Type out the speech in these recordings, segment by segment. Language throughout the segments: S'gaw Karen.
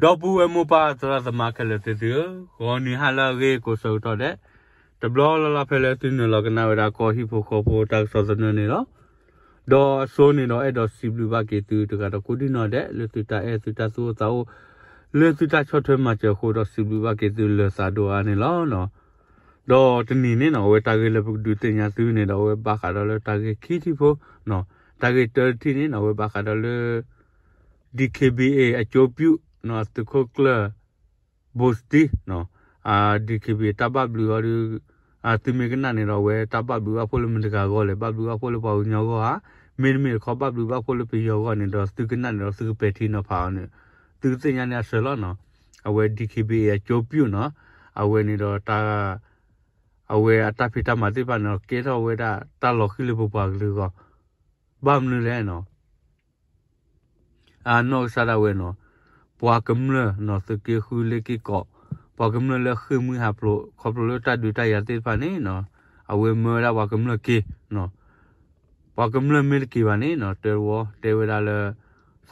ဒီပုၢ်ဝဲၢ်မိၢ်ပၢ်သရၣ်သမါခဲလၢာ်သ့ၣ်သုဧၢ, ဂီၤနံၤဟါလၢအဂ့ၤကိးဆၢကတီၢ်ဒဲး, တဘျီလၢ်လၢ်ဖဲလၢသုနုာ်လီၤကနၣ်ဝဲဒၣ်ကီၢ်ဟံၣ်ဖိဃီဖိတၢ်ကစီၣ်သနၢၣ်န့ၣ်လီၤ. ဒီးအစိန့ၣ်ဒီးအဲၣ်ဒိးစံးဘျုးဘၣ်က့ၤသုတဂၤဒီးကိးဒံၣ်နီၣ်ဒဲး လၢသုတၢ်အဲၣ်သုတၢ်သူၣ်အိၣ်သးအိၣ်, လၢသုတၢ်ဆီၣ်ထွဲမၤစၢၤအဃိဒီးစံးဘျုးဘၣ်က့ၤသုလၢာ်သးဒိၣ်အါန့ၣ်လီၤ. ဒီးတနံၤန့ၣ်နီၣ် အဝဲတၢ်ဂ့ၢ်လၢပကဒုးသ့ၣ်ညါသုန့ၣ်ဒီး အဝဲဘၣ်ဃးဒီးလၢတၢ်ဂ့ၢ်ခံထံၣ်ဖိ, တၢ်ဂ့ၢ်တၢတထံၣ်န့ၣ်နီၣ် အဝဲဘၣ်ဃးဒီးလၢ ဒီး DKBA အကျိုးပြု သုးခိၣ်ကျၢၢ် ဘိၣ်စတံ DKBA တၢ်ဘၣ်ဘျုးအီၤဒီး သုမ့ၢ်ကနၣ်န့ၣ်ဒီး အဝဲတၢ်ဘၣ်ဘျုးဘၣ်ဖှိၣ်လၢမတၤတဂၤအဂီၢ်လဲၣ်, ဘၣ်ဘျုးဘၣ်ဖှိၣ်လၢပှၤကညီအဂီၢ်ဧါ, မ့တမ့ၢ်တခီဘၣ်ဘျုးဘၣ်ဖှိၣ်လၢပယီၤအဂီၢ်န့ၣ်ဒီး သုကနၣ်န့ၣ်ဒီးသုကပဲာ်ထံနီၤဖးအီၤန့ၣ် သုကသ့ၣ်ညါန့ၣ်အဆၢလီၤနီၣ်. အဝဲ DKBA အကျိုးပြု နီၣ် အဝဲန့ၣ်ဒီး အဝဲအတၢ်ဖံးတၢ်မၤသ့ၣ်တဖၣ်န့ၣ်ဒီး ကဲထီၣ်ဝဲဒၣ်တၢ်လီၤဃံၤလၢပပှၤကလုာ်အဂီၢ်, ဘၣ်မနုၤလဲၣ်နီၣ် အနီၢ်ကစၢ်ဒၣ်ဝဲနီၣ်, ပှၤကမျၢၢ်နီၣ် သုးက့ဃုလ့က့ကီး, ပှၤကမျၢၢ်လၢဃ့ၢ်မှံဟးဖျိး ခီဖျိလၢတၢ်ဒုးတၢ်ယၤသ့ၣ်တဖၣ်န့ၣ်နီၣ်, အဝဲမၢဝဲဒၣ်ပှၤကမျၢၢ်က့ၤနီၣ်, ပှၤကမျၢၢ်မ့ၢ်တက့ၤဘၣ်န့ၣ်နီၣ် တၢတဝီတဲဝဲဒၣ်လၢ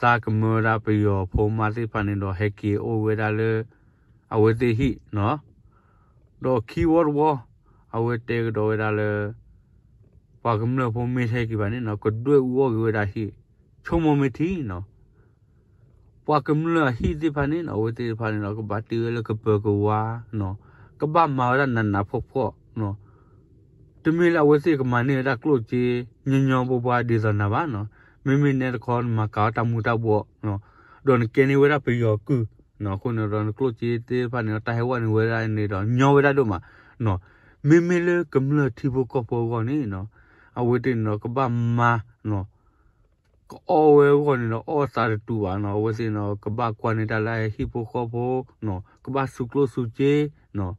သးကမၢဝဲဒၣ်ပယီၤဖိမါသ့ၣ်တဖၣ်န့ၣ်ဒီး ဟဲက့ၤအိၣ်ဝဲဒၣ်လၢ အဝဲသ့ၣ်ဟံၣ်နီၣ်, ဒီးခံဝီတဝီ အဝဲတဲကဒီးဝဲဒၣ်လၢ ပှၤကမျၢၢ်ဖိမ့ၢ်တဟဲက့ၤဘၣ်န့ၣ်နီၣ် ကဒွဲၣ်အူအီၣ်က့ၤဝဲဒၣ်ဟံၣ်, ဆိကမိၣ်မ့ၢ်ထံနီၣ်, ပှၤကမျၢၢ်အဟံၣ်သ့ၣ်တဖၣ်န့ၣ်နီၣ် အဝဲသ့ၣ်တဖၣ်န့ၣ်ဒီး ကဘၣ်တ့ဝဲလၢကပၢၤကဝါနီၣ်, ကဘၣ်မၤဝဲဒၣ်နးနးဖှီၣ်ဖှီၣ်နီၣ်, တမ့ၢ်လၢအဝဲသ့ၣ်ကမၤန့ၢ်ဝဲဒၣ်ကျိၣ်စ့ ညီညီပှၤပှၤဒ်သိးနၤဘၣ်နီၣ်, မ့မ့ၢ်နဲတခီနမၤကၤအီၣ်တၢ်မူၤတၢ်ဘှီးနီၣ်, ဒီးနကဲန့ၢ်ဝဲဒၣ်ပယီၤကုၢ်နီၣ်, အဃိန့ၣ်ဒီးနကျိၣ်စ့သ့ၣ်တဖၣ်န့ၣ်ဒီး တၢ်ဟဲဝဲန့ၣ်ဝဲဒၣ်န့ၣ်ဒီး ညီဝဲဒၣ်ဒိၣ်မး မ့မ့ၢ်လၢကမျၢၢ်ထံဖိကီၢ်ဖိအဂီၢ်န့ၣ်နီၣ်, အဝဲသ့ၣ်န့ၣ်ဒီးကဘၣ်မၤနီၣ်, ကအီၣ်ဝဲအဂီၢ်န့ၣ်ဒီးအီၣ်သးတတူာ်ဘၣ်နီၣ်, အဝဲသ့ၣ်န့ၣ်ဒီး ကဘၣ်ကွၢ်န့ၢ်တၢ်လၢအဟံၣ်ဖိဃီဖိနီၣ်, ကဘၣ်စူးကျိၣ်စူးစ့နီၣ်,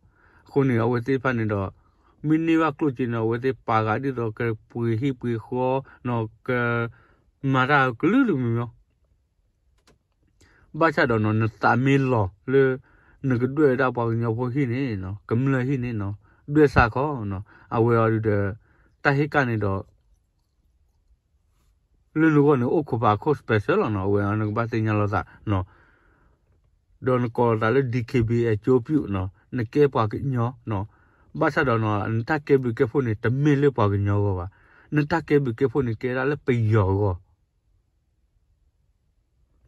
အဃိန့ၣ် အဝဲသ့ၣ်တဖၣ်န့ၣ်ဒီး မ့ၢ်န့ၢ်ဘၣ်ကျိၣ်စ့န့ၣ် အဝဲသ့ၣ်ပာ်ဃာ်ဒ်သိးကပှ့ၤဟံၣ်ပှ့ၤဃီနီၣ်, ကမၤတၢ်ကလုာ်ကလုာ်မံၤမံၤ ဘၣ်ဆၣ်ဒီးနီၣ် နသးမ့ၢ်လီၤလၢ နကဒွဲၣ်ဝဲဒၣ်ပှၤကညီဖိဟံၣ်န့ၣ်နီၣ်, ကမျၢၢ်ဟံၣ်န့ၣ်နီၣ်, ဒွဲၣ်စးခီနီၣ်, အဝဲအီၤဒုးဒီး တၢ်ဟ့ၣ်ကၣ်န့ၣ်ဒီး လၢနဂီၢ်န့ၣ် အိၣ်ခိးဖးခိၣ် special လီၤနီၣ်, အဝဲအီၤနကဘၣ်သ့ၣ်ညါလိာ်သးနီၣ်, ဒီးနကိးလိာ်သးလၢ DKBA အကျိုးပြု နီၣ်, နကဲပှၤကညီနီၣ်, ဘၣ်ဆၣ်ဒီးနီၣ် နတၢ်ကဲဘျုးကဲဖှိၣ်န့ၣ် တမ့ၢ်လၢပှၤကညီအဂီၢ်ဘၣ်, နတၢ်ကဲဘျုးကဲဖှိၣ်န့ၣ် ကဲဒၣ်လၢပယီၤအဂီၢ်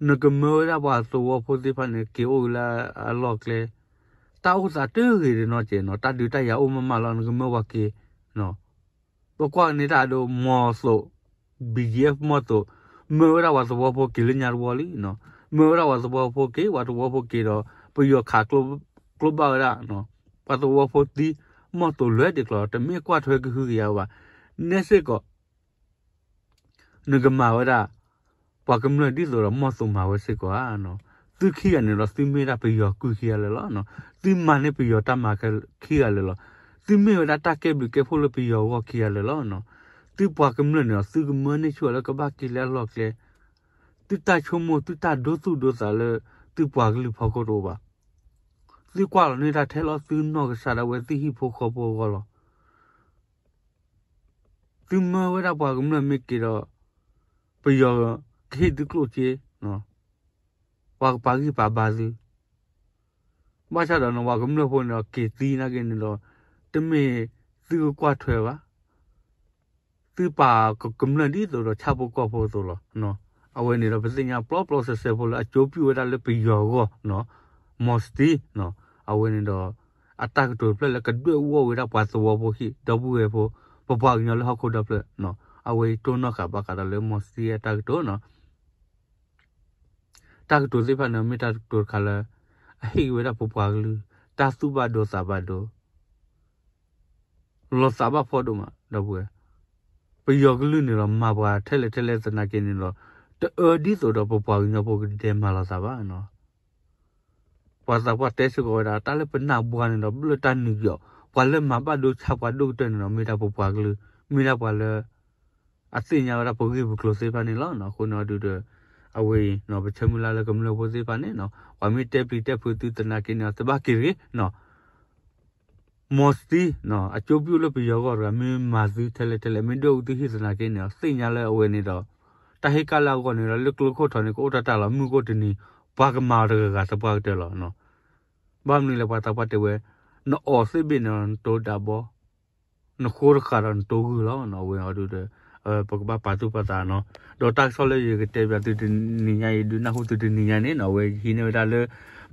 နကမၢဝဲဒၣ်ပှၤသဝီဖိသ့ၣ်တဖၣ်န့ၣ် က့ၤအိၣ်က့ၤလၢအလီၢ်ကျဲ, တၢ်အိၣ်သးတဂ့ၤတနီၢ်ကဲနီၤ, တၢ်ဒုးတၢ်ယၤအိၣ်မးမးလီၤ နကမၢပှၤက့ၤ, ပကွၢ်ကန့ၢ်တၢ်အဒိ မီၤသိး, B G F မီၤသိး, မၢဝဲဒၣ်ပှၤသဝီဖိက့ၤလၢညါတဝီလံ, မၢဝဲဒၣ်ပှၤသဝီဖိက့ၤ ပှၤသဝီဖိက့ၤဒီး ပယီၤခးကျိဘၣ်ဝဲဒၣ်, ပှၤသဝီဖိသံ, မီၤသိးလွဲတ့ၢ်ကျီၤ တမ့ၢ်ကွၢ်ထွဲကဟုကယာ်ဘၣ်, နဲစ့ၢ်ကီး နကမၤဝဲဒၣ် ပှၤကမျၢၢ်ဒ်သိးဒီးမီၤသိးမၤဝဲစ့ၢ်ကီးဧါ. သုခံဂၤန့ၣ်ဒီး သုမ့ၢ်ဒၣ်ပယီၤကုၢ်ခံဂၤလၢာ်လီၤ. သုမၤန့ၢ်ပယီၤတၢ်မၤခံဂၤလၢာ်လီၤ. သုမ့ၢ်ဝဲဒၣ်တၢ်ကဲဘျုးကဲဖှိၣ်လၢပယီၤအဂီၢ်ခံဂၤလၢာ်လီၤ. သုပှၤကမျၢၢ်န့ၣ်ဒီး သုကမၢန့ၢ်ဆူၣ်လၢကဘၣ်က့ၤလၢအလီၢ်ကျဲ, သုတၢ်ဆိကမိၣ် သုတၢ်ဒိသူၣ်ဒိသးလၢ သုပှၤကလုာ်ဖီခိၣ်တအိၣ်ဘၣ်. သုကွၢ်လီၤန့ၢ်တၢ်ထဲလီၤ သုနီၢ်ကစၢ်ဒၣ်ဝဲ သုဟံၣ်ဖိဃီဖိအဂီၢ်လီၤ. သုမၢဝဲဒၣ်ပှၤကမျၢၢ်မ့ၢ်က့ၤဒီး ပယီၤကဟ့ၣ်သုကျိၣ်စ့, ပှၤကပာ်ဂံၢ်ပာ်ဘါသု, ဘၣ်ဆၣ်ဒီးနပှၤကမျၢၢ်ဖိန့ၣ်ဒီး က့ၤသံနာ်က့န့ၣ်ဒီး တမ့ၢ်သုကကွၢ်ထွဲဘၣ်. သုပာ်ကမျၢၢ်ဒ်သိးဒီးဆၣ်ဖိကီၢ်ဖိအသိးလီၤ. အဝဲန့ၣ်ဒီး ပသ့ၣ်ညါပျီပျီစဲစဲဖိလၢ အကျိၤပျူၢ်ဝဲဒၣ်လၢပယီၤအဂီၢ်, မီၤစတံ, အဝဲန့ၣ်ဒီး အတၢ်ကတိၤတဖျၢၣ်လၢကဒွဲၣ်အူအီၣ်ဝဲဒၣ်ပှၤသဝီဖိဟံၣ် ဒီပုၢ်ဝဲၢ်ဖိ, ပပှၤကညီလၢဟီၣ်ခိၣ်ဒီဖျၢၣ်, အဝဲအံၤတိၢ်နီၣ်ဃာ်ဘၣ်ဃးဒီးလၢမီၤစတံအတၢ်ကတိၤနီၤ. တၢ်ကတိၤသ့ၣ်တဖၣ်န့ၣ် မ့ၢ်တၢ်ကတိၤတခါလၢ အဟ့ၣ်က့ၤဝဲဒၣ်ပပှၤကလုာ် တၢ်သူၣ်ဘၣ်ဒိသးဘၣ်ဒိ လီၤသးဘၣ်ဖှီၣ်ဒိၣ်မး ဒီပုၢ်ဝဲၢ်, ပယီၤကလုာ်န့ၣ်ဒီး မၤပှၤထဲလဲၣ်ထဲလဲၣ်သနာ်က့န့ၣ်ဒီး တအၢဒ်သိးဒီးပပှၤကညီဖိကဒဲမၤလီၤသးဘၣ်နီၤ. ပှၤသးပှၢ်တဲစ့ၢ်ကီးဝဲဒၣ် တၢ်လၢပနၢ်ဘှါန့ၣ်ဒီး ဘျၢၣ်တၢ်နုာ်ယီၤ, ပှၤလၢမၤဘၣ်ဒိဆါပှၤဒိၣ်ကတၢၢ်န့ၣ်ဒီး မ့ၢ်ဒၣ်ပပှၤကလုာ်, မ့ၢ်ဒၣ်ပှၤလၢ အသ့ၣ်ညါဝဲဒၣ်ပဂ့ၢ်ပကျိၤသ့ၣ်တဖၣ်န့ၣ်လီၤ. အဃိန့ၣ်အဒုးဒီး အဝဲအံၤ ပဆၢမုၢ်လၢ်လၢကမျၢၢ်ဖိသ့ၣ်တဖၣ်န့ၣ် ပှၤမ့ၢ်တဲပျံၤတဲဖုးသုသနာ်က့န့ၣ် တဘၣ်က့ၤတဂ့ၤနီၤ. မီၤစတံ အကျိၤပျူၢ်လၢပယီၤအဂီၢ်တဂၤ မ့ၢ်မၤသုထဲလဲၣ်ထဲလဲၣ် မ့ၢ်ဒွဲၣ်အူသုဟံၣ်သနာ်က့န့ၣ် သ့ၣ်ညါလၢအဝဲန့ၣ်ဒီး တၢ်ဟ့ၣ်ကၣ်လၢအဂီၢ်န့ၣ်ဒီး လၢကျိခိၣ်ထီၣ်န့ၣ် ကအိၣ်တၢ်တၢ်လီၤ မုၢ်ကအိၣ်တနံၤ ပှၤကမၤအီၤတဂၤဂၤသပှၢ်ကတၢၢ်လီၤ. ဘၣ်မနုၤလဲၣ် ပှၤသးပှၢ်တဲဝဲ, နအီၣ်သ့ၣ်ဘ့ၣ်န့ၣ် နတိၤဒၣ်ဘီ, နဃိတဃာ်ဒီးနတိၤဂုၢ်လီၤ. အဝဲအီၤဒုးဒီး ပကဘၣ်ပာ်သူၣ်ပာ်သးနီၤ. ဒီးတၢ်ကစီၣ်လၢယကတဲဘၣ်သုတနံၤညါအံၤ ဒုးနၢ်ဟူသုတနံၤညါန့ၣ်နီၤ, အဝဲဟံးန့ၢ်ဝဲဒၣ်လၢ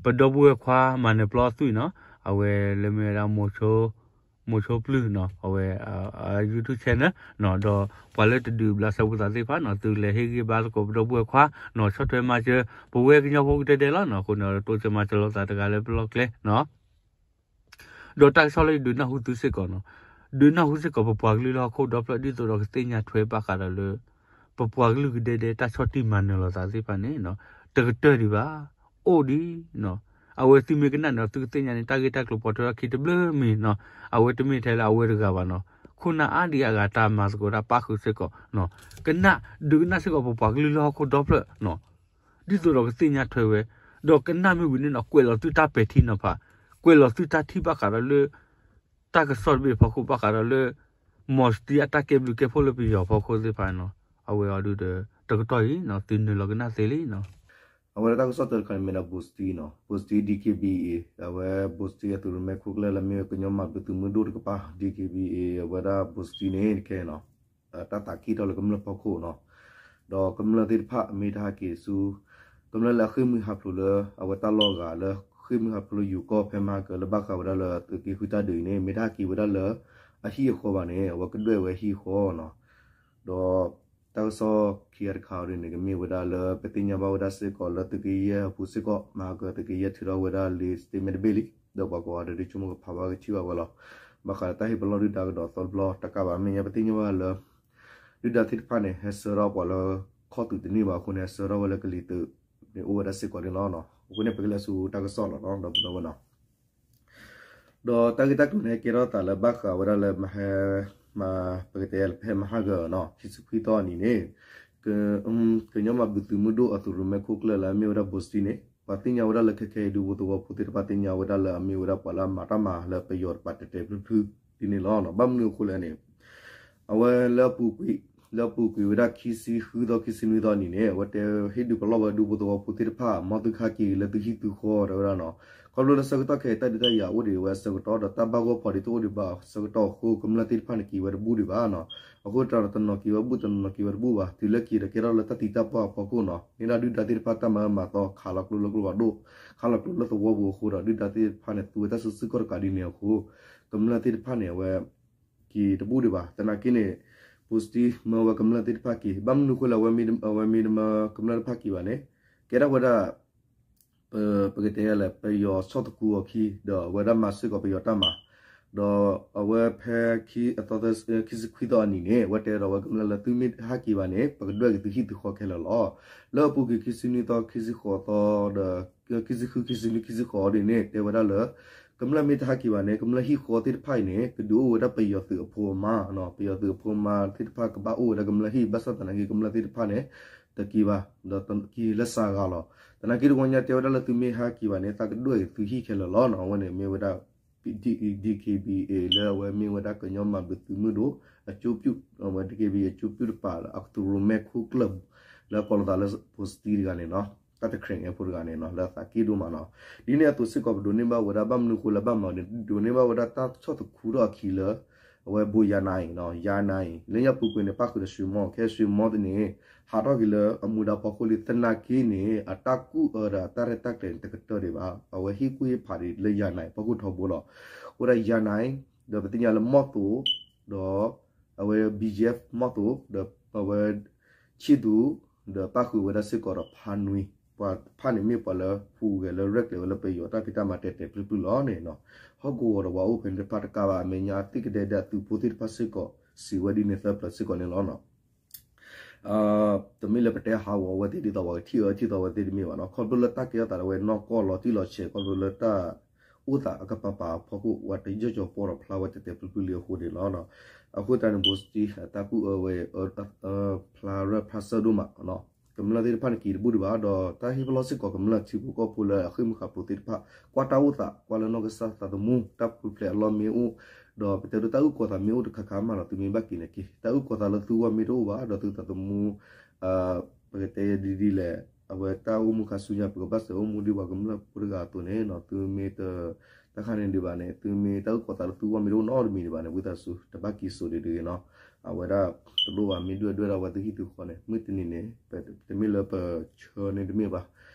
ပဒီပုၢ်ဝဲၢ်ခွါမၤနၢၤပျီအသွံၣ်နီၤ, အဝဲလၢမ့ၢ်ဝဲဒၣ် မိၤဆိပျုၢ်နီၤ, အဝဲ YouTube channel နီၤ, ဒီးပှၤလၢတဒုးဘျးစဲဖိသးသ့ၣ်တဖၣ်နီၤ, သုလဲၤဟ့ၣ်ဂံၢ်ဘါသကိးပဒီပုၢ်ဝဲၢ်ခွါနီၤ, ဆီၣ်ထွဲမၤစၢၤ ပဝဲကညီဖိကဒဲကဒဲလီၤနီၤ. အဃိန့ၣ် တိစၢၤမၤစၢၤလိာ်သးတဂၤလၢပလီၢ်ကျဲနီၤ. ဒီးတၢ်ကစီၣ်လၢယဒုးနၢ်ဟူသုစ့ၢ်ကီးနီၤ, ဒုးနၢ်ဟူစ့ၢ်ကီးပပှၤကလုာ်လၢဟီၣ်ခိၣ်ဒီဖျၢၣ် ဒ်သိးဒီးကသ့ၣ်ညါထွဲဘၣ်ဃးဒီးလၢ ပပှၤကလုာ်ကဒဲဒဲတၢ်ဆီၣ်တံၢ်မၤနၢၤလိာ်သးသ့ၣ်တဖၣ်န့ၣ်နီၤ, တကတၢၢ်ဒံးဘၣ်, အိၣ်ဒံးနီၤ. အဝဲသုမ့ၢ်ကနၣ်န့ၣ် သုကသ့ၣ်ညါန့ၣ် တၢ်ဂ့ၢ်တၢ်ကျိၤပိာ်ထွဲထီၣ်ခံတဘျုးမံၤနီၤ, အဝဲတမ့ၢ်ထဲလၢအဝဲတဂၤဘၣ်နီၤ, ခိၣ်နၢ်အါဒံးအါဂၤတၢ်မၤသကိးတၢ်ပၣ်ဃုာ်စ့ၢ်ကီးနီၤ, ကနၣ် ဒုးကနၣ်စ့ၢ်ကီးပပှၤကလုာ်လၢဟီၣ်ခိၣ်ဒီဖျၢၣ်နီၤ ဒ်သိးဒီးကသ့ၣ်ညါထွဲဝဲ, ဒီးကနၣ်မ့ၢ်ဝံၤန့ၣ်နီၤ ကွဲးလီၤသုတၢ်ပဲာ်ထံနီၤဖး, ကွဲးလီၤသုတၢ်ထံၣ်ဘၣ်ဃးဒီးလၢ တၢ်ကစီၣ်တဘ့ၣ်အဖီခိၣ် ဘၣ်ဃးဒီးလၢ မီၤစတံအတၢ်ကဲဘျုးကဲဖှိၣ်လၢပယီၤအဖီခိၣ်သ့ၣ်တဖၣ်နီၤ, အဝဲအီၤဒုးဒီး တကတီၢ်အံၤနီၤ သုနုာ်လီၤကနၣ်သ့လံနီၤ. အဝဲဒၣ်တၢ်ကစီၣ်တခါန့ၣ်မ့ၢ်ဒၣ် ဘိစတံနီၤ, ဘိစတံ DKBA အဝဲ ဘိစတံ အသုးရိၣ်မဲခိၣ်ကျၢၢ်လၢအမ့ၢ်ဝဲကညီမၤဘျုးသုးမုၢ်ဒိၣ်တကပၤ DKBA အဝဲဒၣ်ဘိစတံန့ၣ်တခဲနီၤ တၢ်သးကံၢ်ထီၣ်လၢကမျၢၢ်ဖီခိၣ်နီၤ, ဒီးကမျၢၢ်သ့ၣ်တဖၣ်မ့ၢ်တဟဲက့ၤဆူ ကမျၢၢ်လၢအဃ့ၢ်မှံဟးဖျိးလၢ အဝဲတၢ်လီၢ်ဂၤလၢဃ့ၢ်မှံဟးဖျိးလၢယိၤကီၢ်ဖဲမဟါကၢၤလၢဘၣ်ဃးဝဲဒၣ်လၢသုးက့ဃုတၢ်ဒုးအံၤန့ၣ် မ့ၢ်တဟဲက့ၤဝဲဒၣ်လၢ အဟံၣ်အဃီဘၣ်န့ၣ် အဝဲကဒွဲၣ်ဝဲဟံၣ်ဃီနီၤ, ဒီး တၢ်ကစီၣ်ခံဂၤတခါအံၤန့ၣ် ကမ့ၢ်ဝဲဒၣ်လၢပသ့ၣ်ညါဘၣ်ဝဲဒၣ်စ့ၢ်ကီးလၢသုးက့ယဲၢ်အပူၤစ့ၢ်ကီး မဟါကၢၤသုးက့ယဲၢ်ထုးထီၣ်ဝဲဒၣ်လံ statement တဘ့ၣ်လံ, ဒီးပှၤကိးဂၤဒဲးဒုးဆိကမိၣ်ကဖးဘၣ်ကထံၣ်ဘၣ်ဝဲလီၤ. ဘၣ်ဃးလၢတၢ်ဟ့ၣ်ပလီၢ်ဒုၣ်ဒါကဒီးသီတဘျီတကးဘၣ် အမဲာ်ညါပသ့ၣ်ညါဘၣ်လၢ ဒုၣ်ဒါသ့ၣ်တဖၣ်န့ၣ် ဟဲဆှၢထီၣ်ပှၤလၢခီၣ်သုးတန့ၢ်ဘၣ်အဃိန့ၣ် ဟဲဆှၢထီၣ်ဝဲလၢကလံၤသုးန့ၣ်အိၣ်ဝဲဒၣ်စ့ၢ်ကီးန့ၣ်လီၤ. အဃိန့ၣ် ပကလဲၤဆူတၢ်ကစီၣ်လီၤ ဒီပုၢ်ဒီဝဲၢ်နီၤ. ဒီးတၢ်ဂ့ၢ်တၢ်ကျိၤန့ၣ် ဟဲကဲထီၣ်သးလၢဘၣ်ဃးဝဲဒၣ်လၢမဟါ မ ပကတဲလၢဖဲမဟါကၢၤနီၤ ခံဆံခွံသီအနံၤန့ၣ် က ကညီမၤဘျုးသုးမုၢ်ဒိၣ်အသုးရိၣ်မဲခိၣ်ကျၢၢ်လၢအမ့ၢ်ဝဲဒၣ်ဘိစတံန့ၣ် ပှၤသ့ၣ်ညါဝဲဒၣ်လၢခဲခဲအံၤ ဒူဖိသဝီဖိသ့ၣ်တဖၣ်သ့ၣ်ညါဝဲဒၣ်လၢ အမ့ၢ်ဝဲဒၣ်ပှၤလၢအမၤတၢ်မၤလၢပယီၤတပၤတဲာ်တဲာ်ဖျုးဖျုးဒ်န့ၣ်လီၤ. ဘၣ်မနုၤအဃိလဲၣ်န့ၣ် အဝဲလၢအပူၤကွံာ် လၢအပူၤကွံာ်ဝဲဒၣ်ခံဆံဃုသီ ခံဆံနွံသီအနံၤန့ၣ် အဝဲတဲဟ့ၣ်ဒုးပလီၢ်ဝဲဒူဖိသဝီဖိသ့ၣ်တဖၣ် မ်သုကဟဲက့ၤလၢသုဟံၣ်သုဃီတဲဝဲဒၣ်နီၤ. ခီဖျိလၢဆၢကတီၢ်ခဲအံၤ တၢ်ဒုးတၢ်ယၤအိၣ်ဒံးဝဲအဆၢကတီၢ် ဒီးတၢ်ဘၣ်ဂီၢ်ဖီဒံးတအိၣ်ဒံးဘၣ်အဆၢကတီၢ်အဃိ ကမျၢၢ်သ့ၣ်တဖၣ်န့ၣ်က့ၤဝဲတဘူၣ်ဒံးဘၣ်နီၤ. အဃိတၢ်တနီၤက့ၤဝဲဘူၣ် တနီၤက့ၤဝဲတဘူၣ်ဘၣ် တုၤလၢက့ၤဒီးကဲထီၣ်လၢတၢ်သံတၢ်ပှၢ်အဖီခိၣ်နီၤ န့ၢ်ဒၣ်ဒုၣ်ဒါသ့ၣ်တဖၣ်တၢ်မၤအၢမၤသီ ခးလီၤကျိလၢကျိဖးဒိၣ် ခးလီၤကျိလၢသဝီပူၤအဃိဒီး ဒုၣ်ဒါသ့ၣ်တဖၣ်န့ၣ် သူဝဲတၢ်စုဆူၣ်ခီၣ်တကးဒ်န့ၣ်အဃိ ကမျၢၢ်သ့ၣ်တဖၣ်န့ၣ် အဝဲ က့ၤတဘူၣ်ဒံးဘၣ်. သနာ်က့န့ၣ် ဘိစတံမၢဝဲကမျၢၢ်သ့ၣ်တဖၣ်က့ၤ ဘၣ်မနုၤအဃိလဲၣ် အဝဲမ့ၢ်တမၢကမျၢၢ်တဖၣ်က့ၤဘၣ်န့ၣ် ကဲထီၣ်ဝဲဒၣ် ပ ပကတဲလဲၣ် ပယီၤဆီၣ်သခူအီၤခံ ဒီးအဝဲဒၣ်မၤစ့ၢ်ကီးပယီၤတၢ်မၤ ဒီးအဝဲဖဲခံ အသီ ခံဆံခွံသီအနံၤန့ၣ် အဝဲတဲဒီးဝဲကမျၢၢ်လၢသုမ့ၢ်တဟဲက့ၤဘၣ်န့ၣ် ပကဒွဲၣ်က့ၤသုဟံၣ်သုဃီခဲလၢာ်လီၤ. လၢအပူၤကွံာ်ခံဆံနွံသီ ခံဆံဃိးသီ ဒီး ခံဆံဃု ခံဆံနွံ ခံဆံဃိးအံၤဒ်န့ၣ် တဲဝဲဒၣ်လၢ ကမျၢၢ်မ့ၢ်တဟဲက့ၤဘၣ်န့ၣ် ကမျၢၢ်ဟံၣ်ဃီသ့ၣ်တဖၣ်အံၤန့ၣ် ကဒုးအိၣ်ဝဲဒၣ်ပယီၤသုးအဖိအမါနီၤ ပယီၤသုးအဖိအမါသ့ၣ်တဖၣ်ကဘၣ်အိၣ်ဝဲဒၣ်ကမျၢၢ်ဟံၣ် ဘၣ်ဆၣ်သနာ်က့ကမျၢၢ်သ့ၣ်တဖၣ်န့ၣ် တက့ၤဘၣ် ဒီးက့ၤလၢစှၤဂၤလီၤ. သနာ်က့တဝီညါတဲဝဲဒၣ်လၢသုမ့ၢ်ဟဲက့ၤဘၣ်န့ၣ် သးကဒွဲၣ်က့ၤသုဟံၣ်ခဲလၢာ်လီၤနီၤ အဝဲန့ၣ်မ့ၢ်ဝဲဒၣ် DKBA လၢအဝဲမ့ၢ်ဝဲဒၣ်ကညီမၤဘျုးသုးမုၢ်ဒိၣ် အကၠိပျုၢ် အဝဲ DKBA အကၠိပျုၢ်တပၤ အသုးရိၣ်မဲခိၣ်ကျၢၢ် လၢကိးလီၤသးလၢ ဘိစတံတဂၤန့ၣ်နီၤ တၢ်တခရံာ်အဖိတဂၤန့ၣ်နီၤ လၢအသးက့ၣ်ဒိၣ်မးနီၤ ဒ်န့ၣ်အသိးစ့ၢ်ကီး ပဒိးန့ၢ်ဘၣ်ဝဲဒၣ် ဘၣ်မနုၤအဃိလၢဘၣ်မၤန့ၣ် ဒိးန့ၢ်ဘၣ်ဝဲဒၣ်တၢ်ဆီၣ်သခူထီၣ်အခံလၢ အဝဲဘိယါနါအံၤနီၤ ယါနါအံၤ လၢညါပူၤကွံာ်န့ၣ် ပၣ်ဃုာ်ဒီးၡွ့မီ ခဲၡွ့မီတန့ၣ် ဟးထီၣ်က့ၤလၢအမူဒါဖီခိၣ်လံ သနာ်က့န့ၣ် အတၢ်ကူၣ်အၢဒီးအတၢ်ရဲၣ်တၢ်ကျဲၤန့ၣ် တကတၢၢ်ဒံးဘၣ် အဝဲဟ့ၣ်ကူၣ်ဟ့ၣ်ဖးဒံးလၢယါနါအံၤ ပၣ်ဃုာ်ထီဘိလီၤ အဃိဒၣ်ယါနါအံၤ ဒီးပသ့ၣ်ညါလၢမီၢ်သိး ဒီး အဝဲ ဘံယဲၢ် မီၢ်သိး ဒီးအဝဲ ဆံၣ်သူး ဒီးပၣ်ဃုာ်ဝဲဒၣ်စ့ၢ်ကီးဒီးဖါနွံ ပှၤတဖၣ်န့ၣ်မ့ၢ်ပှၤလၢဟူးဂဲၤလၢရဲၣ်ကျဲၤဝဲလၢပယီၤတၢ်ဖံးတၢ်မၤတဲာ်တဲာ်ဖျုးဖျုးလီၤန့ၣ်နီၤ ဟီၣ်ကဝီၤဒီးပှၤအိၣ်ဖဲန့ၣ်တဖၣ်တကးဘၣ် အမဲာ်ညါအသ့ၣ်ကဒဲဒဲအသုးဖိသ့ၣ်တဖၣ်စ့ၢ်ကီး စံးဝဲဒ်န့ၣ်သၢပျၢၤစ့ၢ်ကီးန့ၣ်လီၤနီၤ တမ့ၢ်လၢပတဲဟးဂီၤအဝဲသ့ၣ်ဒ်သိးပှၤကထံၣ်အၢထံၣ်သီဝဲသ့ၣ်တမ့ၢ်ဘၣ်နီၤ ခီဖျိလၢတၢ်ကဲထီၣ်သးဒၣ်ဝဲနီၢ်ကီၢ်လီၤတံၢ်လီၤဆဲး ခီဖျိလၢတၢ်အိၣ်သးအကပၤပၤအဖီခိၣ် ပှၤတယီၢ်ကီၤပီၣ်ဒီးဖျါဝဲတဲာ်တဲာ်ဖျုးဖျုးလံအဃိန့ၣ်လီၤ. အဃိသတးန့ၣ် ဘိစတံ အတၢ်ကူၣ်အၢဝဲ ဖျါရၢၢ်ဖျါဆၢဒိၣ်မး ကမျၢၢ်သ့ၣ်တဖၣ်န့ၣ်က့ၤတဘူၣ်ဒံးဘၣ် ဒီးတၢ်ဟ့ၣ်ပလီၢ်စ့ၢ်ကီးကမျၢၢ်ထံဖိကီၢ်ဖိလၢအဃ့ၢ်မှံဟးဖျိးသ့ၣ်တဖၣ် ကွၢ်တၢ်အိၣ်သး ကွၢ်လၢနီၢ်ကစၢ်သးသမူ တၢ်ပူၤဖျဲးအလီၢ်မ့ၢ်အိၣ် ဒီးပတဲဒိတၢ်အုၣ်ကီၤသးမ့ၢ်အိၣ်တခါခါမးဒီး သုမ့ၢ်ဘၣ်က့ၤန့ၣ်က့ၤ တၢ်အုၣ်ကီၤသးလၢသုဂီၢ်မ့ၢ်တအိၣ်ဘၣ် ဒီးသုသးသမူ ပကတဲဒ်ဒ်လဲၣ် အဝဲတၢ်အိၣ်မူခါဆူညါ ပကဘၣ်စဲးအိၣ်မူဒ်ပှၤကမျၢၢ်ဖိတဂၤအသိးန့ၣ်နီၤ, သုမ့ၢ်တ တၢ်ခါန့ၣ်ဒံးဘၣ်န့ၣ် သုမ့ၢ်တၢ်အုၣ်ကီၤသးလၢသုဂီၢ်မ့ၢ်တအိၣ်နီတမံၤဒံးဘၣ်န့ၣ် ဝံသးစူၤ တဘၣ်က့ၤစိာ်ဒံးတဂ့ၤနီၤ. အဝဲဒၣ် တလိၣ်ဘၣ် မ့ၢ်ဒွဲၣ်ဒွဲၣ်ဒၣ်ဝဲသုဟံၣ်သုဃီန့ၣ် မုၢ်တနံၤန့ၣ် တမ့ၢ်လၢပဆၢန့ၣ်တမ့ၢ်ဘၣ်.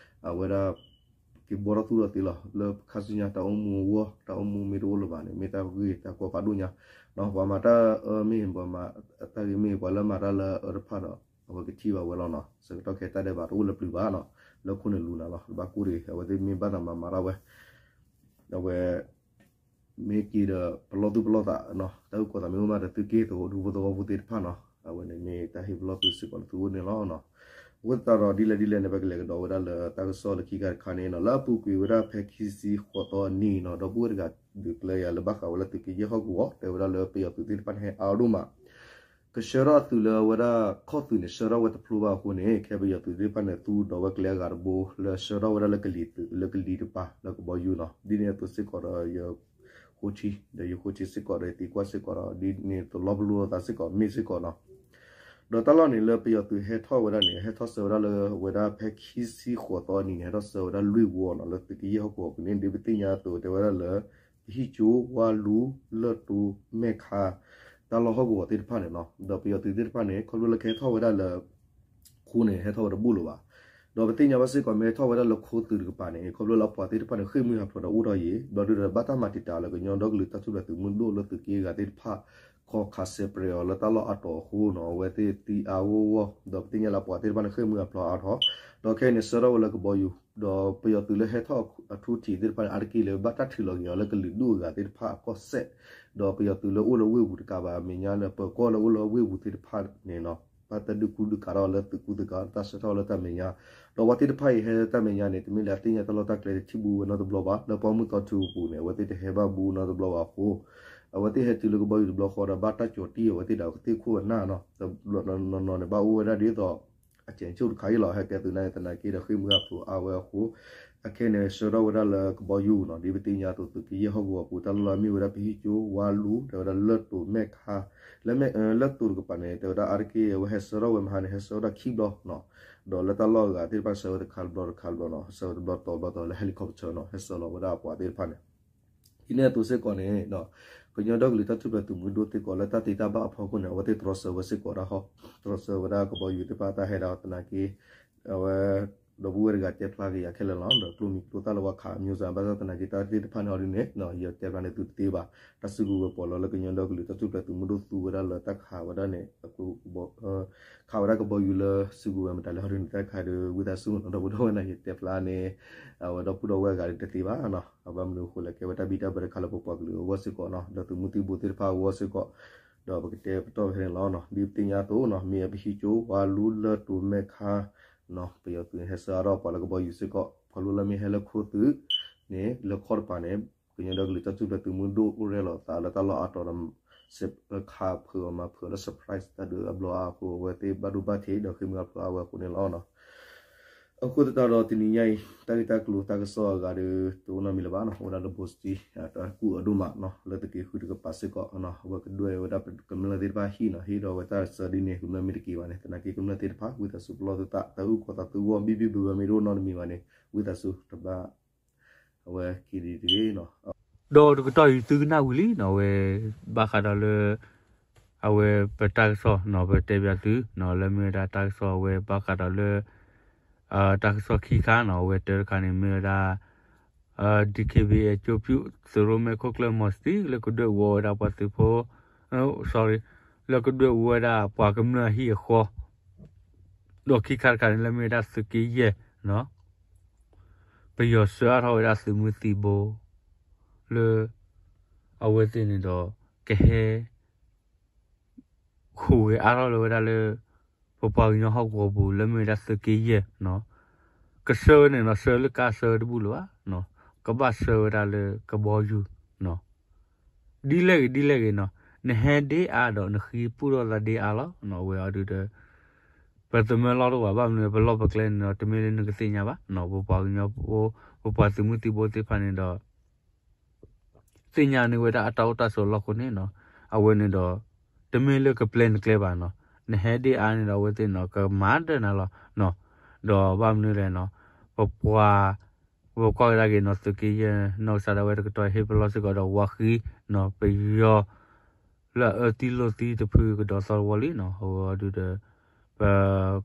အဝဲဒၣ် က့ၤဘီထီၣ်သူၣ်ထီၣ်သ့လီၤ လၢခါဆူညါတၢ်အိၣ်မူအဂီၢ် တၢ်အိၣ်မူမ့ၢ်တအိၣ်လၢၤဘၣ်န့ၣ် မ့ၢ်တၢ်ဂ့ၢ်တၢ်ကီဖးဒိၣ်ညါနီၤ. ပှၤမၤတၢ်အၢမ့ၢ် ပှၤမၤတၢ်ဂ့ၤမ့ၢ် ပှၤလၢမၤတၢ်လၢအအၢတဖၣ်ဒီး အဝဲကထံၣ်ဘၣ်ဝဲလီၤနီၤ. ဆၢကတီၢ်ခဲအံၤ တၢ်ဒဲးဘးတအိၣ်လၢပျုၤဘၣ်နီၤ, လၢခိၣ်နူာ်လူၤနၤလီၤ. တဘၣ်ကိၢ်တဂ့ၤ အဝဲသ့ၣ်မ့ၢ်ဘၣ်သးမၤမၤတၢ်ဝဲ အဝဲ မ့ၢ်က့ၤဒီး ပလီၢ်သူၣ်ပလီၢ်သးနီၤ, တၢ်အုၣ်ကီၤသးမ့ၢ်အိၣ်မးဒီး သုက့ၤသကိးဒူဖိသဝီဖိသ့ၣ်တဖၣ်နီၤ. အဝဲန့ၣ်မ့ၢ်တၢ်ဟ့ၣ်ပလီၢ်သုစ့ၢ်ကီးလၢသုအိၣ်န့ၣ်လီၤနီၤ. အဃိသတးဒီး ဒ်လဲၣ်ဒ်လဲၣ်န့ၣ် ပကလဲၤကဒီးဝဲဒၣ်လၢတၢ်ကစီၣ်လၢခံခါတခါန့ၣ်နီၤ, လၢအပူၤကွံာ်ဝဲဒၣ်ဖဲခံဆံဃိးသီအနံၤနီၤ, ဒီပုၢ်ဝဲၢ်တဂၤဒုးကျဲယၤလၢဘၣ်ဃးဝဲလၢသုးက့ယဲၢ်ဟီၣ်ကဝီၤ တဲဝဲဒၣ်လၢပယီၤသုးသ့ၣ်တဖၣ်န့ၣ် ဟဲအါအီၤဒိၣ်မး ကဆှၢထီၣ်အသုးလၢအဝဲဒၣ်ခီၣ်သုးန့ၣ် ဆှၢထီၣ်ဝဲတဖျိဘၣ်အဃိန့ၣ် ခဲပယီၤသုးသ့ၣ်တဖၣ်န့ၣ် သူဒီးဝဲကျဲအဂၤတဘိ လၢဆှၢထီၣ်ဝဲဒၣ်လၢကလံၤသုး လၢကလံၤတပၤ လၢကဘီယူၤနီၤ. ဒ်န့ၣ်အသိးစ့ၢ်ကီးဒီး ယဃိထံ ဒီးယဃိထံစ့ၢ်ကီးဒီး ယသံကွၢ်စ့ၢ်ကီးဒီး ဒ်န့ၣ်အသိးလီၤပလိာ်သးစ့ၢ်ကီး မ့ၢ်စ့ၢ်ကီးနီၤ. ဒီးတၢ်လီၢ်န့ၣ် လၢပယီၤသုးဟဲထီၣ်ဝဲဒၣ်န့ၣ် ဟဲထီၣ်ဆှၢဝဲဒၣ်လၢဝဲဒၣ်ဖဲခံဆံဃိးသီအနံၤန့ၣ် ဟဲထီၣ်ဆှၢဝဲဒၣ်လွံၢ်ဝီနီၤ, လၢသုးက့ယဲၢ်ဟီၣ်ကဝီၤပူၤန့ၣ် ဒ်ပသ့ၣ်ညါအသိးတဲဝဲဒၣ်လၢ ပဟံၣ်ကၠိ ဝါလူၤ လၢၢ်တိၤ မဲၢ်ခါ တၢ်လီၢ်ဟီၣ်ကဝီၤသ့ၣ်တဖၣ်န့ၣ်နီၤ. ဒီးပယီၤသုးသ့ၣ်တဖၣ်န့ၣ် ခီဖျိလၢကဟဲထီၣ်ဝဲဒၣ်လၢ ခိန့ၣ် ဟဲထီၣ်ဝဲတဘူၣ်လၢၤဘၣ်. ဒီးပသ့ၣ်ညါဘၣ်စ့ၢ်ကီး မ့ၢ်ဟဲထီၣ်ဝဲဒၣ်လၢခိသုးတကပၤန့ၣ် ခီဖျိလၢအပှၤသ့ၣ်တဖၣ်န့ၣ် ဃ့ၢ်မှံဟးဖျိးဒီးအိၣ်ထီၣ်ယံၤ ဘျီဒုဒီးဘၣ်တၢ်မၤတံာ်တာ်လၢကညီဒီကလုာ်တၢ်ထူၣ်ဖျဲးသုးမုၢ်ဒိၣ်လၢသုးက့အဂၤသ့ၣ်တဖၣ် ခီခးဆဲးပြဲးအီၤလၢတၢ်လီၢ်အါတီၤအဃိနီၤ, အဝဲသ့ၣ်သံအါဂီၢ်ဂီၢ် ဒီးပသ့ၣ်ညါလၢအပှၤသ့ၣ်တဖၣ်န့ၣ် ဃ့ၢ်မှံဟးဖျိးအါထီၣ်, ဒီးခဲအံၤန့ၣ် ဆှၢထီၣ်ဝဲလၢကဘီယူၤ ဒီးပယီၤသုးလၢဟဲထီၣ်အထူအထံးသ့ၣ်တဖၣ်န့ၣ် အါတက့ၢ်လၢ ဘၣ်တၢ်ထုးလီၤက့ၤအီၤလၢကလုာ်ဒူၣ်အဂၤသ့ၣ်တဖၣ်အကီၢ်စဲၣ်, ဒီးပယီၤသုးလၢအိၣ်လၢဝ့ၢ်ပူၤတကးဘၣ် အမဲာ်ညါလၢပၢၤကီၢ်လၢအိၣ်လၢဝ့ၢ်ပူၤသ့ၣ်တဖၣ်န့ၣ်နီၤ, ဘၣ်တၢ်ဒုးကူဒုးကၤထီၣ်လၢသုးကူသုးကၤ တၢ်ဆှၢထီၣ်လၢတၢ်မဲာ်ညါ, ဒီးပှၤသ့ၣ်တဖၣ်အံၤဟဲလၢတၢ်မဲာ်ညါန့ၣ် တမ့ၢ်လၢအသ့ၣ်ညါတၢ်လီၢ်တၢ်ကျဲတထံၣ်ဘူးဝဲနီတဘျီဘၣ်, လၢပှၢ်မုၢ်သီထူပူၤန့ၣ် အဝဲသ့ၣ်တဟဲဘၣ်ဘူးနီတဘျီဘၣ်အဃိ အဝဲသ့ၣ်ဟဲတုၤလၢကဘီယူၤတဘျီဃီဒီး ဘၣ်တၢ်ကၠီၤတံၢ်အဝဲသ့ၣ်ဒီးကသ့ၣ်ခိၣ်အနၢ်နီၤ, တဘျီနီၤနီၤန့ၣ် ဘၣ်အိၣ်ဝဲဒၣ်ဒ်သိး အကဲးဆိၣ်တခါအံၤလီၤ, ဟဲကဲသုးနၢ်အံၤသနာ်က့ဒီး ဃ့ၢ်မှံဟးဖျိးအါဝဲအဃိ, အခဲအံၤန့ၣ် ဆှၢထီၣ်ဝဲဒၣ်လၢကဘီယူၤနီၤ, ဒ်ပသ့ၣ်ညါအသိးသုးက့ယဲၢ်ဟီၣ်ကဝီၤပူၤ တၢ်လီၢ်လၢအမ့ၢ်ဝဲဒၣ်ပဟံၣ်ကၠိ ဝါလူၤ တဲဝဲဒၣ်လၢၢ်တိၤ မဲၢ်ခါ လၢမဲၢ် လၢၢ်တိၤတကပၤန့ၣ် တဲဝဲဒၣ်အါတက့ၢ် အဝဲဟဲဆှၢထီၣ်ဝဲမဟါန့ၣ် ဟဲဆှၢထီၣ်ခံဘျီနီၤ, ဒီးလၢတၢ်လီၢ်အဂၤသ့ၣ်တဖၣ်ဆှၢဝဲတခါတဘျီတခါတဘျီနီၤ, ဟဲဆှၢဝဲတဘျီတီၤဘျီတီၤလၢ helicopter နီၤ, ဟဲဆှၢလီၤဝဲဒၣ်အပှၤသ့ၣ်တဖၣ်န့ၣ် ဒ်န့ၣ်အသိးစ့ၢ်ကီးန့ၣ် ကညီဒီကလုာ်တၢ်ထူၣ်ဖျဲးသုးမုၢ်ဒိၣ်သ့ၣ်ကီးလၢတၢ်သ့တၢ်ဘၣ်အဖီခိၣ်န့ၣ် အဝဲသ့ၣ်တြီဆၢဝဲစ့ၢ်ကီးဒၣ်ဟီ, တြီဆၢဝဲဒၣ်ကဘီယူၤသ့ၣ်တဖၣ်တၢ်ဟဲဒၣ်သနာ်က့ အဝဲ ဒီပုၢ်ဝဲၢ်တဂၤတဲဖျါက့ၤယၤခဲလၢာ်လီၤ, ဒီးကျိမံၤကျိသၣ်လၢပှၤခး မျိုးစုံ ဘၣ်ဆၣ်သနာ်က့တၢ်သ့ၣ်တဖၣ်န့ၣ်ဟီဒ်န့ၣ် ယတဲဖျါန့ၢ်သုတသ့ဘၣ်, တၢ်စုကဝဲၤပီးလီၤလၢကညီဒီကလုာ်တၢ်ထူၣ်ဖျဲးသုးမုၢ်ဒိၣ်သူဝဲဒၣ်လၢတၢ်ခးဝဲဒၣ်န့ၣ် ခးဝဲဒၣ်ကဘီယူၤလၢစုကဝဲၤမတၤလဲၣ်ဟီဒ်န့ၣ် တၢ်ခးဒီး ဝံသးစူၤနီၤ ဒီပုၢ်ဒီဝဲၢ်န့ၣ် ယတဲဖျါန့ၢ် အဝဲဒီပုၢ်ဒီဝဲၢ်အဂၤတသ့ဘၣ်နီၤ, အဘၣ်မနုၤအဃိလဲၣ် ကဲဝဲတၢ်ဘံၣ်တၢ်ဘၢတခါလၢပပှၤကလုာ်အဂီၢ်စ့ၢ်ကီးနီၤ, ဒီးသုးမုၢ်သံၣ်ဘိသ့ၣ်တဖၣ်အဂီၢ်စ့ၢ်ကီး, ဒီးပကတဲပတီၢ်ဖဲန့ၣ်လီၤနီၤ, ဒ်ပသ့ၣ်ညါအသိးနီၤ မ့ၢ်အပဟံၣ်ကၠိ ဝါလူၤ လၢၢ်တိၤ မဲၢ်ခါ ပယီၤသုးန့ၣ် ဟဲဆှၢအါထီၣ်ပှၤလၢကဘီယူၤစ့ၢ်ကီး, ခီဖျိလၢမ့ၢ်ဟဲလၢခိသုးန့ၣ် လၢခီၣ်တပၤန့ၣ် ကညီဒီကလုာ်တၢ်ထူၣ်ဖျဲးသုးမုၢ်ဒိၣ်အိၣ်ရဲၣ်လီၤသးလၢတၢ်လီၢ်အါတီၤဒီး ခးဖုးအီၤမၤဖုးအီၤလၢ surprise တၢ်ဒုးအဘျီအါအဃိ အဝဲသ့ၣ်ဘၣ်ဒိဘၣ်ထံးဒီးဃ့ၢ်မှံဟးဖျိးအါဝဲအဃိန့ၣ်လီၤ. အဃိသတးဒီးတနံၤညါအံၤ တၢ်ဂ့ၢ်တၢ်ကျိၤတၢ်ကစီၣ်အဂၤဒီး တအိၣ်နီတမံၤလၢၤဘၣ်နီၤ, အိၣ်ဝဲဒၣ်လၢဘိစတံ တၢ်ကူၣ်အၢဒိၣ်မးနီၤ လၢသုးက့ဃုတကပၤစ့ၢ်ကီး, အဝဲကဒွဲၣ်ဝဲဒၣ်ကမျၢၢ်သ့ၣ်တဖၣ်ဟံၣ်နီၤ, ဟံၣ်ဒီးအဝဲတၢ်စၢဒ်န့ၣ် ကမျၢၢ်မ့ၢ်တက့ၤဘၣ်န့ၣ် သနာ်က့ကမျၢၢ်သ့ၣ်တဖၣ် ဝံသးစူၤပလီၢ်သုသး တၢ်အုၣ်ကီၤသးသုဂီၢ် ဘံၣ်ဘံၣ်ဘၢဘၢမ့ၢ်တအိၣ်နီတမံၤဘၣ်န့ၣ် ဝံသးစူၤတဘၣ် အဝဲက့ၤဒ်တဂ့ၤနီၤ. ဒီးတကတီၢ်အံၤသုကနၣ်ဝံၤလံနီၤ, အဝဲ ဘၣ်ဃးဒီးလၢ အဝဲပတၢ်ကစီၣ်နီၤ ပတဲဘၣ်သုနီၤ လၢမ့ၢ်ဝဲဒၣ်တၢ်ကစီၣ်အဝဲဘၣ်ဃးဒီးလၢ တၢ်ကစီၣ်ခံခါနီၤ အဝဲတၢတခါန့ၣ်မ့ၢ်ဝဲဒၣ် DKBA ကၠိပျူၣ် သုးရိၣ်မဲာ်ခိၣ်ကျၢၢ်မီၤစတံ လၢကဒွဲၣ်အူဝဲဒၣ်ပှၤသုးဖိ sorry လၢကဒွဲၣ်အူဝဲဒၣ်ပှၤကမျၢၢ်အဟံၣ်အဃီ ဒီးခံခါတခါန့ၣ် လၢမ့ၢ်ဝဲဒၣ်သုးက့ယဲၢ်နီၤ ပယီၤဆှၢအါထီၣ်ဝဲဒၣ်သုးမုၢ်သံၣ်ဘိ လၢ အဝဲသ့ၣ်န့ၣ်ဒီး ကဟဲ ဟူးဂဲၤအါထီၣ်လၢဝဲဒၣ်လၢ ပပှၤကညီဟီၣ်ကဝီၤပူၤ လၢမ့ၢ်ဝဲဒၣ်သုးက့ယဲၢ်နီၤ ကဆှၢဝဲန့ၣ်နီၤ ဆှၢလၢကါဆှၢဝဲတဘူၣ်လၢၤဘၣ်နီၤ ကဘၣ်ဆှၢဝဲဒၣ်လၢကဘီယူၤနီၤ ဒ်လဲၣ်ဂ့ၤဒ်လဲၣ်ဂ့ၤနီၤ နဟဲဒ်အါဒီးနဃ့ပူၣ်ထီၣ်သးဒ်အါလီၤနီၤ အဝဲအီၤဒုးဒီး ပသမၢလီၢ်တအိၣ်ဘၣ် ဘၣ်မနုၤပလီၢ်ပကျဲန့ၣ်ဒီး တမ့ၢ်လၢနကသ့ၣ်ညါဘၣ်နီၤ ပပှၤကညီဖိ ပပှၤသုးမုၢ်သံၣ်ဘိသ့ၣ်တဖၣ်န့ၣ်ဒီး သ့ၣ်ညါန့ၢ်ဝဲဒၣ်အတၢ်အိၣ်တၢ်ဆိးအလီၢ်အဃိန့ၣ်နီၤ အဝဲန့ၣ်ဒီး တမ့ၢ်လၢကပျဲနကျဲဘၣ်နီၤ နဟဲဒ်အါန့ၣ်ဒီး အဝဲသ့ၣ်န့ၣ်ဒီး ကမၤဒၢနၤလီၤနီၤ ဒီးဘၣ်မနုၤလဲၣ်နီၤ, ပပှၤ ပကွၢ်ကဒါက့ၤနီၤ သုးက့ယဲၢ်နီၢ်ကစၢ်ဒၣ်ဝဲတကတီၢ်ဟ့ၣ်ပလီၢ်စ့ၢ်ကီးဒီးဝါဃံနီၤ ပယီၤ လၢအအၢသံလိာ်သံတဖုကဒီးသီတဝီလံနီၤ အဝဲဒုးဒီး ပ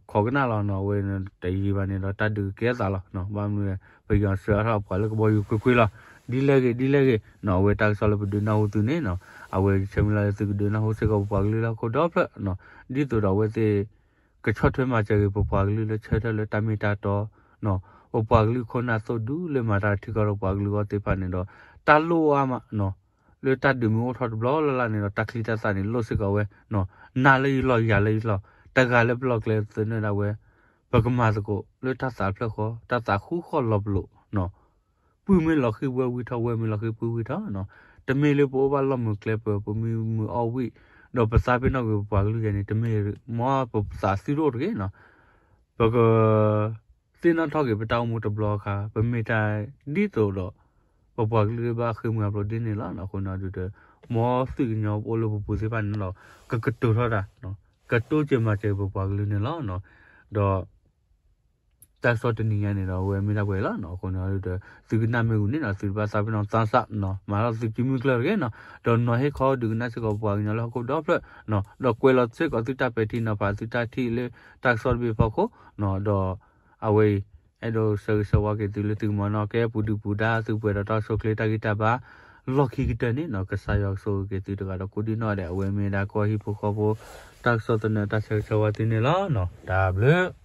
ခိးကနၣ်လီၤနီၤ အဝဲတယံာ်ဘၣ်န့ၣ်ဒီးတၢ်ဒုးကကဲအသးလီၤနီၤ ဘၣ်မနုၤလဲၣ် ပယီၤဆှၢအါထီၣ်ပှၤလၢကဘီယူၤကွ့ၢ်ကွ့ၢ်လီၤ ဒ်လဲၣ်ဂ့ၤဒ်လဲၣ်ဂ့ၤနီၤ အဝဲတၢ်ကစီၣ်လၢပဒုးနၢ်ဟူသုန့ၣ်နီၤ အဝဲဆၢမုၢ်လၢ်လၢသုကဒုးနၢ်ဟူစ့ၢ်ကီးပပှၤကလုာ်လၢဟီၣ်ခိၣ်ဒီဖျၢၣ်နီၤ ဒ်သိးဒီးအဝဲသ့ၣ် ကဆီၣ်ထွဲမၤစၢၤဂ့ၤပပှၤကလုာ်လၢဆၢထၢၣ်လၢတၢ်မ့ၢ်တၢ်တီနီၤ ပပှၤကလုာ်ခိၣ်နၢ်သိၣ်ဒူလၢမၤတၢ်ထံကီၢ်ဒီးပှၤကလုာ်အဂီၢ်သ့ၣ်တဖၣ်န့ၣ်ဒီး တၢ်လိၣ်အါမးနီၤ လၢတၢ်ဒုးမ့ၢ်အိၣ်ထီၣ်တဘျီလၢ်လၢ်န့ၣ်ဒီး တၢ်ချံတၢ်သၣ်န့ၣ်လိၣ်စ့ၢ်ကီးဝဲနီၤ နၤလၢယလီၢ်ယၤလၢယလီၢ် တဂၤလၢပလီၢ်ကျဲသနၢၣ်ဒၣ်ဝဲ ပကမၤသကိးလၢတၢ်သးဖျၢၣ်ဃီ တၢ်သးဃူဃီလီၤပလိာ်နီၤ ပုၢ်မ့ၢ်လီၤဃံၤဝဲၢ်ဝံထီၣ် ဝဲၢ်မ့ၢ်လီၤဃံၤပုၢ်ဝံထီၣ်နီၤ တမ့ၢ်လၢပအိၣ်ဘၣ်လီၢ်မုာ်ကျဲပၢၤ ပမံမုာ်အီၣ်ဝံၣ် ဒီးပသးပ့ၤနီၣ်ကွံာ်ပပှၤကလုာ်ယဲန့ၣ် တမ့ၢ်မ်ပသးသုတအိၣ်တဂ့ၤနီၤ ပက သ့ၣ်နီၣ်ထီၣ်က့ၤပတၢ်အိၣ်မူတဘျီအခါ ပမ့ၢ်တၢ်ဒ်သိးဒီး ပပှၤကလုာ်ဘၣ်ဃ့ၢ်မှံဟးဖျိးဒ်န့ၣ်လီၤနီၤ အဃိန့ၣ်ဒုးဒီး မ်သုကညီပအိၣ်လၢပပူၤသ့ၣ်တဖၣ်န့ၣ်လီၤ ကကတိၤထီၣ်တၢ် ကတိၤစၢၤမၤစၢၤပပှၤကလုာ်န့ၣ်လီၤနီၤ ဒီး တၢ်ကစီၣ်တနံၤညါန့ၣ်ဒီး အဝဲမ့ၢ်ဒၣ်ပှဲၤလီၤနီၤ အဃိန့ၣ်ဒုးဒီး သုကနၣ်မ့ၢ်ဂ့ၤန့ၣ်နီၤ သုတဘၣ်သးပ့ၤနီၣ် thumbs up နီၤ မၤထီၣ်သုစုမုၢ်ကျၢၢ်တဂ့ၤနီၤ ဒီးနီၤဟ့ၣ်ခီဒုးကနၣ်စ့ၢ်ကီးပပှၤကညီလၢဟီၣ်ခိၣ်ဒီဖျၢၣ်နီၤ ဒီးကွဲးလီၤစ့ၢ်ကီးသုတၢ်ပဲာ်ထံနီၤဖး သုတၢ်ထံၣ်လၢတၢ်ကစီၣ်တဘ့ၣ်အဖီခိၣ်နီၤ ဒီးအဝဲအံၤ အဲၣ်ဒိးဆၢဂ့ၤဆၢဝါက့ၤသုလၢသုကမၤနီၣ်ကဲပူၤဒုၣ်ပူၤဒါ သုပှဲၤဒီးတၢ်ဆိၣ်ချ့တၢ်ဂံၢ်တၢ်ဘါ လီၢ်ခံကတၢၢ်န့ၣ်နီၤ ကစၢ်ယွၤကဆိၣ်ဂ့ၤက့ၤသုတဂၤဒီးကိးဒံၣ်နီၣ်ဒဲး အဝဲမ့ၢ်ဒၣ်ကီၢ်ဟံၣ်ဖိဃီဖိ တၢ်ကစီၣ်သနၢၣ်တၢ်ဆၢဂ့ၤဆၢဝါသုန့ၣ်လီၤနီၤ တၢ်ဘျုး